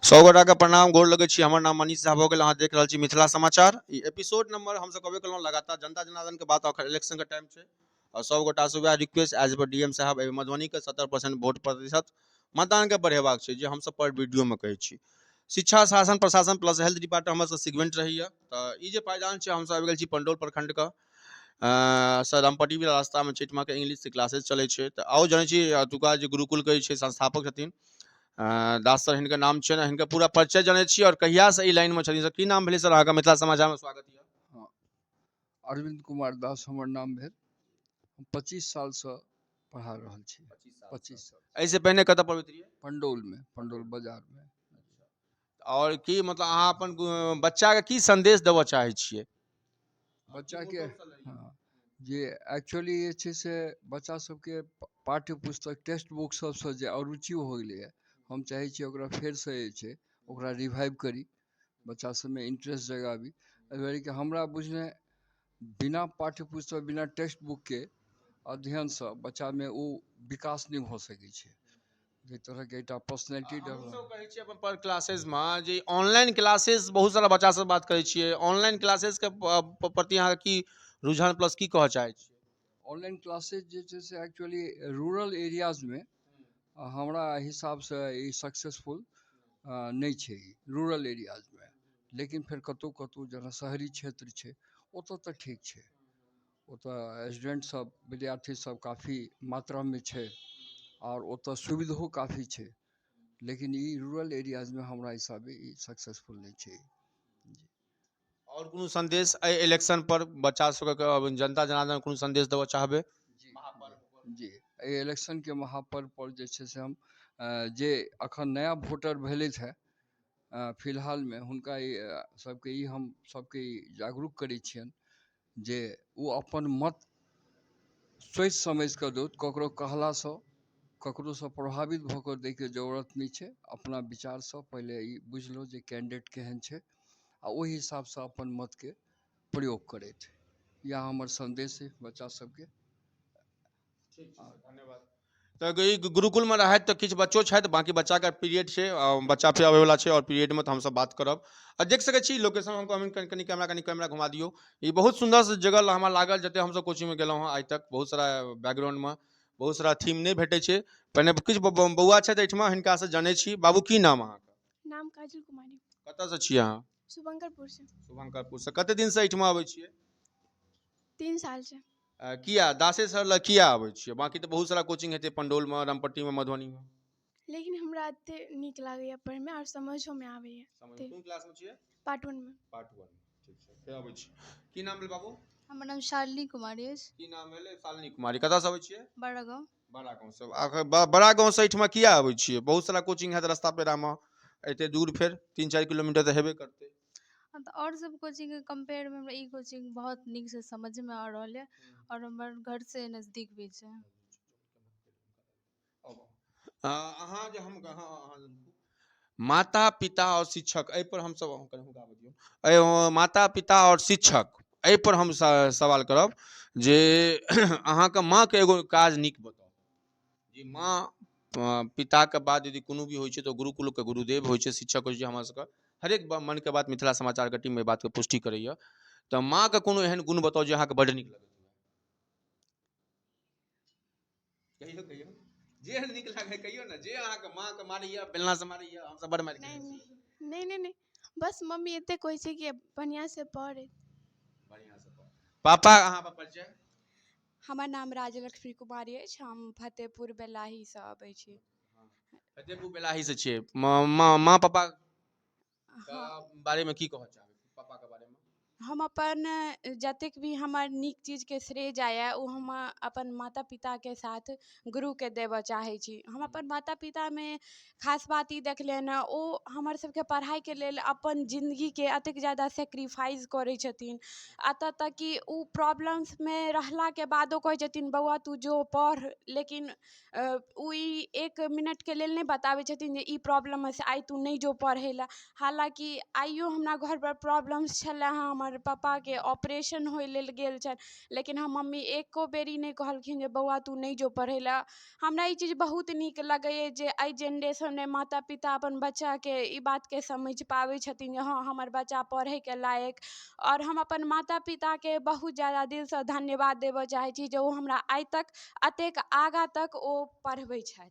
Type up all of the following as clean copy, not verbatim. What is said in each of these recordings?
सौ गोटाके प्रणाम, गोर लगै छी। हमर नाम मनीष झा भऽ गेल। अहाँ देख रहल छी मिथिला समाचार। ई एपिसोड नंबर हमसब कहबे केलहुँ, लगातार जनता जनार्दनके बात। अखन इलेक्शनके टाइम छै आओर सब गोटासँ वएह रिक्वेस्ट एज पर डीएम साहब, एहि मधुबनीके 70% वोट प्रतिशत मतदानके बढ़ेबाक छै, जे हमसब पर वीडियोमे कहै छी। शिक्षा, शासन, प्रशासन प्लस हेल्थ डिपार्टमेंट हमर सब सेगमेंट रहैए। तऽ ई जे पायदान छै, हमसब आबि गेल छी पंडौल प्रखंडके सर रामपट्टी वाला रास्तामे छै। एहिठमाके इंग्लिश क्लासेज चलै छै। तऽ आउ, जनै छी एतुका जे गुरुकुलके जे छै संस्थापक छथिन दास सर हिनकर नाम छै ने, हिनकर पूरा परिचय जनै छी आओर कहियासँ एहि लाइनमे छथिन। सर, की नाम भेलै? सर, अहाँके मिथिला समाचारमे स्वागत यऽ। हँ, अरविन्द कुमार दास हमर नाम भेल। हम 25 सालसँ पढ़ा रहल छी, 25 साल। एहिसँ पहिने कतऽ पढ़बैत रहियै? पंडौलमे, पंडौल बाजारमे। आओर की मतलब अहाँ अपन बच्चाके की सन्देश देबऽ चाहै छियै? बच्चाके, हँ, जे एक्चुअली जे छै से बच्चा सबके पाठ्य पुस्तक, टेक्स्ट बुक सबसँ जे अरुचि हो गेलैए, हम चाहै छी ओकरा फेरसँ जे छै ओकरा रिवाइव करी, बच्चा सबमे इंट्रेस्ट जगाबी। एहि दुआरे कि हमरा बुझने बिना पाठ्य पुस्तक, बिना टेक्स्ट बुकके अध्ययनसँ बच्चामे ओ विकास नहि भऽ सकै छै, जाहि तरहके एकटा पर्सनैलिटी हमहूँ डेवलप। सब कहै छियै अपन पर क्लासेसमे जे ऑनलाइन क्लासेस, बहुत सारा बच्चासँ बात करै छियै, ऑनलाइन क्लासेसके प्रति अहाँके की रुझान प्लस की कहऽ चाहै छियै? ऑनलाइन क्लासेज जे छै से एक्चुअली रूरल एरियाजमे हमरा हिसाबसँ ई सक्सेसफुल नहि छै रूरल एरियाजमे, लेकिन फेर कतहु कतहु जेना शहरी क्षेत्र छै, ओतऽ तऽ ठीक छै। ओतऽ स्टूडेंट सब, विद्यार्थी सब काफी मात्रामे छै आओर ओतऽ सुविधो काफी छै, लेकिन ई रूरल एरियाजमे हमरा हिसाबे ई सक्सेसफुल नहि छै। आओर कोनो सन्देश एहि इलेक्शन पर बच्चा सबके, जनता जनार्दन, कोनो सन्देश देबऽ चाहबै? जी जी, एहि इलेक्शनके महापर्व पर जे छै से हम जे अखन नया वोटर भेलथि हे फिलहालमे, हुनका ई सबके ई हम सबके ई जागरूक करै छियनि जे ओ अपन मत सोचि समझि कऽ दौथ। ककरो कहलासँ, ककरोसँ प्रभावित भऽ कऽ दैके जरूरत नहि छै। अपना विचारसँ पहिले ई बुझि लौ जे कैंडिडेट केहन छै आ ओहि हिसाबसँ अपन मतके प्रयोग करथि। इएह हमर सन्देश अइ बच्चा सबके। ठीक छै, धन्यवाद। तऽ ई गुरुकुलमे रहथि तऽ किछु बच्चो छथि, बाँकी बच्चाके पीरियड छै, बच्चा फेर अबैवला छै आओर पीरियडमे तऽ हमसब बात करब। आ देख सकै छी लोकेशन। हम कहब कनि कैमरा, कनि कैमरा घुमा दियौ। ई बहुत सुन्दर से जगह हमरा लागल। जते हमसब कोचिंगमे गेलहुँ हँ आइ तक, बहुत सारा बैकग्राउंडमे बहुत सारा थीम नहि भेटै छै। पहिने किछु बौआ छथि एहिठमा, हिनकासँ जनै छी। बाबू, की नाम अहाँके? नाम काजल कुमारी। कतऽसँ छियै अहाँ? शुभंकरपुर से। शुभंकरपुरसँ। कते दिनसँ एहिठमा अबै छियै? 3 साल से। किया दासे सर लग किया आबै छियै? बाँकी तऽ बहुत सारा कोचिंग हेतै पंडौलमे, रामपट्टीमे, मधुबनीमे। लेकिन हमरा एते नीक लागैए पढ़ैमे आओर समझोमे आबैए। कोन क्लासमे छियै? पार्ट 1 मे। पार्ट 1, ठीक छै, फेर अबै छी। की नाम भेल बाबू? हमर नाम शालिनी कुमारी अछि। की नाम भेलै? शालिनी कुमारी। कतऽसँ अबै छियै? बड़ा गाँव। बड़ा गाँवसँ। बड़ा गाँवसँ एहिठमा किया अबै छियै? बहुत सारा कोचिंग हैत रस्ता पेरामे, एते दूर फेर 3-4 किलोमीटर तऽ हेबे करतै। हँ, तऽ आओर सब कोचिंगके कम्पेयरमे हमरा ई कोचिंग बहुत नीकसँ समझमे आ रहल यऽ आओर हमर घरसँ नजदीक भी छै। अहाँ जे हम अहाँ माता पिता आओर शिक्षक, एहि पर हमसब एहि माता पिता आओर शिक्षक, एहि पर हम सवाल करब जे अहाँके माँके एगो काज नीक बताउ, जे माँ पिताके बाद यदि कोनो भी होइ छै तऽ गुरुकुलके गुरुदेव होइ छै, शिक्षक होइ छै। हमरा सबके हरेक मनके बात मिथिला समाचारके टीम एहि बातके पुष्टि करैए। तऽ माँके कोनो एहन गुण बताउ जे अहाँके बड्ड नीक लगैत। कहियौ, कहियौ, जे नीक लागै कहियौ ने, जे अहाँके माँके मारैया, बेलना से मारैया, हमसब बड्ड मारि। नहि नहि नहि नहि, बस मम्मी एते कहै छै कि बढ़िआँ से पढ़। बढ़िआँ से पढ़। पापा, अहाँ अपन परिचय? हमर नाम राजलक्ष्मी कुमारी अछि। हम फतेहपुर बेलाहीसँ अबै छी। फतेहपुर बेलाही से छियै। माँ माँ पापा बारेमे की कहऽ चाहबै, पापाके बारेमे? हम अपन जतेक भी हमर नीक चीजके श्रेय जाइए, ओ हम अपन माता पिताके साथ गुरुके देबऽ चाहै छी। हम अपन माता पितामे खास बात ई देखलियनि हँ, ओ हमर सबके पढ़ाइके लेल अपन जिन्दगीके एतेक ज्यादा सेक्रीफाइस करै छथिन, एतऽ तक कि ओ प्रॉब्लम्समे रहलाके बादो कहै छथिन, बौआ, तू जो पढ़। लेकिन ओ ई एक मिनटके लेल नहि बताबै छथिन जे ई प्रॉब्लम अइ से आइ तू नहि जो पढ़ै लए। हालाँकि आइयो हमरा घरपर प्रॉब्लम्स छलै हँ, हमर हमर पापाके ऑपरेशन होइ लेल गेल छनि, लेकिन हमर मम्मी एको बेर ई नहि कहलखिन जे बौआ तू नहि जो पढ़य लए। हमरा ई चीज बहुत नीक लगैए जे एहि जेनरेशनमे माता पिता अपन बच्चाके ई बातके समझि पाबै छथिन जे हँ हमर बच्चा पढ़यके लायक। आओर हम अपन माता पिताके बहुत जादा दिलसँ धन्यवाद देबऽ चाहै छी जे ओ हमरा आइ तक एतेक आगाँ तक ओ पढ़बै छथि।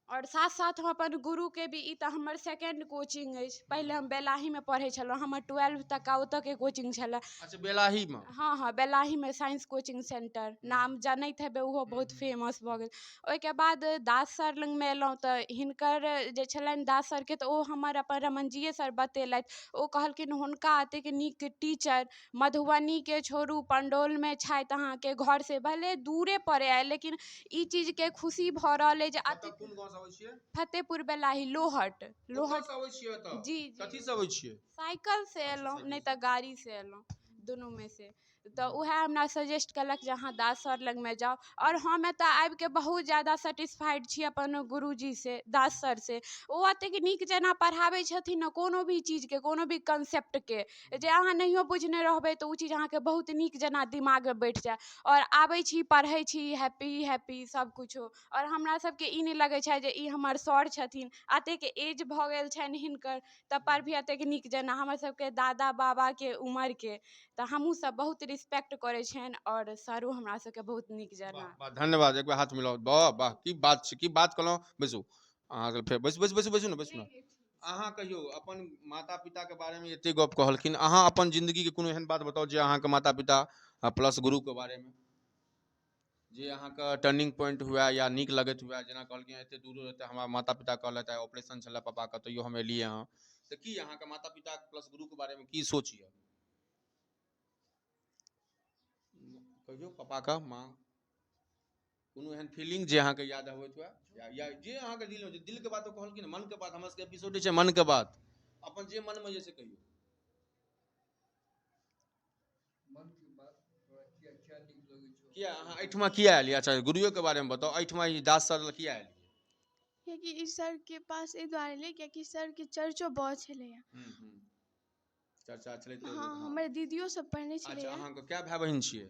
आओर साथ साथ हम अपन गुरुके भी, ई तऽ हमर सेकेण्ड कोचिंग अछि। पहिले हम बेलाहीमे पढ़ै छलहुँ, हमर ट्वेल्व तक ओतऽके कोचिंग छलए। अच्छा, बेलाहीमे? हँ हँ, बेलाहीमे साइंस कोचिंग सेंटर, नाम जनैत हेबै, ओहो बहुत फेमस भऽ गेल। ओहिके बाद दास सर लगमे एलहुँ तऽ हिनकर जे छलनि दास सरके, तऽ ओ हमर अपन रमणजीए सर बतेलथि। ओ कहलखिन हुनका एतेक नीक टीचर मधुबनीके छोड़ू, पंडौलमे छथि, अहाँके घरसँ भले दूरे पड़ै, लेकिन ई चीजके खुशी भऽ रहल अइ जे कतऽ, कोन गाँवसँ अबै छियै? फतेहपुर बेलाही, लोहट। लोहट ओतऽसँ अबै छियै एतऽ? जी जी। कथीसँ अबै छियै? साइकिलसँ एलहुँ, साइकिलसँ। नहि तऽ गाड़ीसँ एलहुँ, दुनूमे से। तऽ उएह हमरा सजेस्ट केलक जे अहाँ दास सर लगमे जाउ। आओर हम एतऽ आबिके बहुत ज्यादा सेटिस्फाइड छी अपन गुरुजीसँ, दास सरसँ। ओ एतेक नीक जेना पढ़ाबै छथिन ने कोनो भी चीजके, कोनो भी कॉन्सेप्टके, जे अहाँ नहियो बुझने रहबै तऽ ओ चीज अहाँके बहुत नीक जेना दिमागमे बैठ जायत। आओर आबै छी, पढ़ै छी, हैप्पी हैप्पी सब किछो। आओर हमरा सबके ई नहि लगै छै जे ई हमर सर छथिन, एतेक एज भऽ गेल छनि हिनकर तब पर भी एतेक नीक जेना हमर सबके दादा बाबाके उमरके, तऽ हमहूँ सब बहुत रिस्पेक्ट करै छियनि आओर सरो हमरा सबके बहुत नीक जेना। वाह वाह, धन्यवाद। एक बेर हाथ मिलाउ। वाह वाह, की बात छै, की बात कहलहुँ। बैसू अहाँके, फेर बैसू बैसू बैसू बैसू ने, बैसू ने। अहाँ कहियौ, अपन माता पिताके बारेमे एते गप कहलखिन, अहाँ अपन जिंदगीके कोनो एहन बात बताउ जे अहाँके माता पिता प्लस गुरुके बारेमे जे अहाँके टर्निंग पॉइंट हुए या नीक लगैत हुए। जेना कहलखिन एते दूर एते हमरा माता पिता कहलथि, आइ ऑपरेशन छलै पापाके, तैयो हम एलियै हँ। तऽ की अहाँके माता पिता प्लस गुरुके बारेमे की सोच यऽ कहियौ? पापाके, माँ, कोनो एहन फीलिंग जे अहाँके याद अबैत हुए या जे अहाँके दिलमे, जे दिलके बात ओ कहलखिन, मनके बात। हमर सबके एपिसोड छै मनके बात, अपन जे मनमे जे से कहियौ। मनके बात तोरा किया किया नीक लगै छौ? किया अहाँ एहिठमा किया एलियै? अच्छा, गुरुएके बारेमे बताउ, एहिठमा ई दास सर लग किया एलियै? कियाकि ई सरके पास एहि दुआरे एलियै कियाकि सरके चर्चो बहुत छलैए। चर्चा छलै तऽ? हँ, हमर दीदियो सब पढ़ने अच्छा। छलैए। अहाँके कए भाय बहिन छियै?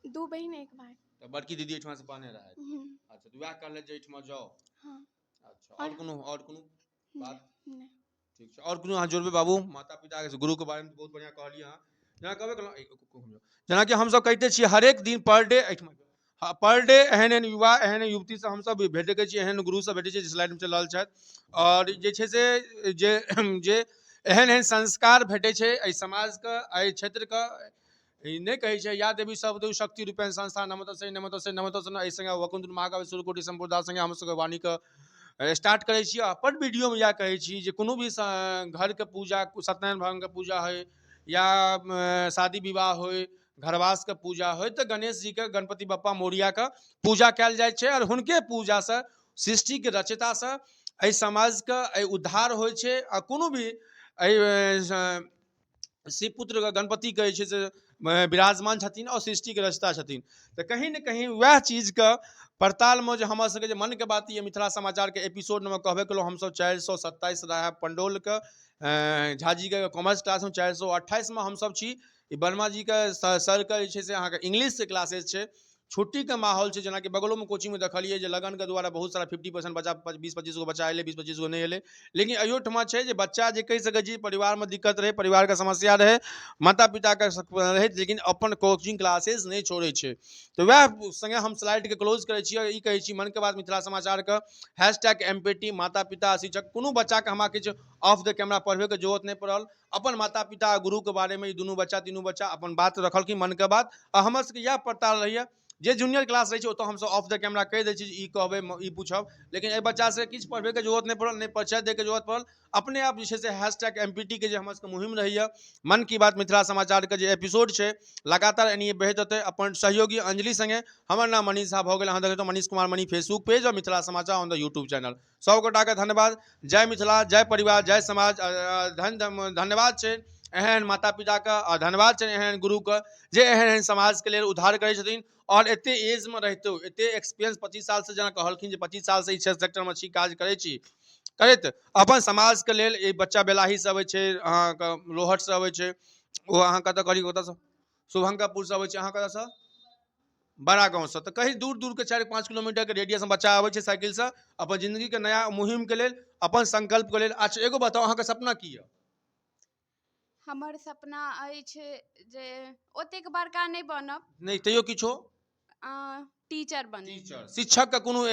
दू बहिन, एक भाय। तऽ बड़की दीदी एहिठमा से पढ़ने रहथि? अच्छा, तऽ उएह कहलथि जे एहिठमा जाउ? हँ। अच्छा, आओर कोनो, आओर कोनो बात? नहि। ठीक छै। आओर कोनो अहाँ जोड़बै बाबू माता पिताके, गुरुके बारेमे? तऽ बहुत बढ़िआँ कहलियै अहाँ। जेना कहबे केलहुँ, जेनाकि हमसभ कहिते छियै हरेक दिन पर डे एहिठमा, पर डे एहन एहन युवा, एहन एहन युवतीसँ हमसभ भेटै छी, एहन गुरुसँ भेटै छी जे स्लाइडमे चलि रहल छथि, आओर जे छै से जे जे एहन एहन संस्कार भेटै छै एहि समाजके, एहि क्षेत्रके। ई नहि कहै छै या देवी सब देव शक्ति रूपेण संस्था नमतसे नमतसे नमतसे। एहि सङ्गे वकुंठ महाकवि सूर्यकोटि सम्प्रदाय सङ्गे हमसभके वाणीके स्टार्ट करै छी। आ अपन वीडियोमे इएह कहै छी जे कोनो भी घरके पूजा, सत्यनारायण भगवानके पूजा होइ या शादी विवाह होइ, घरवासके पूजा होइ, तऽ गणेश जीके, गणपति बप्पा मोरियाके पूजा कयल जाइ छै, आओर हुनके पूजासँ, सृष्टिके रचयितासँ एहि समाजके एहि उद्धार होइ छै। आ कोनो भी एहि शिवपुत्र गणपतिके जे छै से विराजमान छथिन आओर सृष्टिके रचयिता छथिन। तऽ कहीं ने कहीं वएह चीजके पड़तालमे जे हमर सबके जे मनके बात यऽ, मिथिला समाचारके एपिसोड नंबर कहबे केलहुँ हमसब 427 रहए पंडौलके झाजीके कॉमर्स क्लासमे, 428मे हमसब छी। ई वर्मा जीके सरके जे छै से अहाँके इंग्लिशके क्लासेज छै। छुट्टीके माहौल छै। जेनाकि बगलोमे कोचिंगमे देखलियै जे लगनके द्वारा बहुत सारा 50% बच्चा, 20-25 गो बच्चा एलै, 20-25 गो नहि एलै। लेकिन अहियोठमा छै जे बच्चा जे कहि सकै छी परिवारमे दिक्कत रहै, परिवारके समस्या रहै, माता पिताके रहै, लेकिन अपन कोचिंग क्लासेज नहि छोड़ै छै। तऽ वएह सङ्गे हम स्लाइडके क्लोज करै छी आओर ई कहै छी मनके बात मिथिला समाचारके #MPT माता पिता शिक्षक। कोनो बच्चाके हमरा किछु ऑफ the camera पढ़बैके जरूरत नहि पड़ल। अपन माता पिता आ गुरुके बारेमे ई दुनू बच्चा, तीनू बच्चा अपन बात रखलखिन, मनके बात। आ हमर सबके इएह पड़ताल रहैए जे जूनियर क्लास रहै छै, ओतऽ हमसब ऑफ the camera कहि दै छी जे ई कहबै, ई पूछब। लेकिन एहि बच्चासँ किछु पढ़बैके जरूरत नहि पड़ल, नहि परिचय दैके जरूरत पड़ल। अपने आप जे छै से #MPT के जे हमर सबके मुहिम रहैए, मन की बात मिथिला समाचारके जे एपिसोड छै, लगातार एनाहिए बढ़ैत रहतै। अपन सहयोगी अंजलि सङ्गे हमर नाम मनीष झा भऽ गेल। अहाँ देखैत मनीष कुमार मणि फेसबुक पेज आओर मिथिला समाचार ऑन the YouTube channel. सब गोटाके धन्यवाद। जय मिथिला, जय परिवार, जय समाज। धन्यवाद छै एहन माता पिताके आ धन्यवाद छै एहन गुरुके जे एहन एहन समाजके लेल उद्धार करै छथिन, आओर एते एजमे रहितो एते एक्सपीरियंस, 25 सालसँ, जेना कहलखिन जे 25 सालसँ ई सेक्टरमे छी, काज करै छी, करैत अपन समाजके लेल। ई बच्चा बेलाहीसँ अबै छै, अहाँके लोहटसँ अबै छै। ओ अहाँ कतऽ कहलियै ओतऽसँ? शुभंकरपुरसँ अबै छी। अहाँ कतऽसँ? बड़ा गाँवसँ। तऽ कहीं दूर दूरके 4-5 किलोमीटरके रेडियसमे बच्चा आबै छै साइकिलसँ अपन जिन्दगीके नया मुहिमके लेल, अपन संकल्पके लेल। अच्छा एगो बताउ, अहाँके सपना की यऽ? हमर सपना अछि जे ओतेक बड़का नहि बनब। नहि तैयो किछो? टीचर बनी। टीचर, शिक्षकके कोनो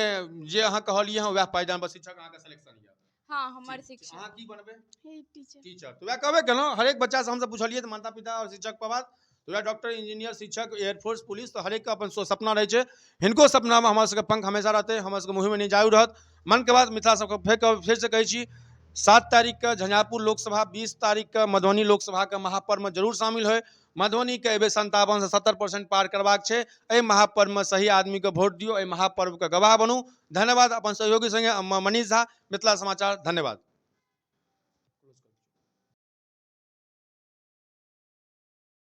जे अहाँ कहलियै हँ वएह पायदान पर शिक्षक अहाँके सिलेक्शन यऽ? हँ, हमर शिक्षक। अहाँ की बनबै? टीचर। टीचर। तऽ वएह कहबे केलहुँ, हरेक बच्चासँ हमसब पुछलियै तऽ माता पिता आओर शिक्षक पर बात, तऽ वएह डॉक्टर, इंजीनियर, शिक्षक, एयरफोर्स, पुलिस, तऽ हरेकके अपन सपना रहै छै। हिनको सपनामे हमर सबके पंख हमेशा रहतै, हमर सबके मुँहमे नहि जायु रहत। मनके बात मिथिला सबके फेरसँ कहै छी, 7 तारीखके झंझारपुर लोकसभा, 20 तारीखके मधुबनी लोकसभाके महापर्वमे जरूर शामिल होइ। मधुबनीके एहि बेर 57 से 70% पार करबाक छै। एहि महापर्वमे सही आदमीके वोट दियौ, एहि महापर्वके गवाह बनू। धन्यवाद। अपन सहयोगी संगे मनीष झा, मिथिला समाचार। धन्यवाद।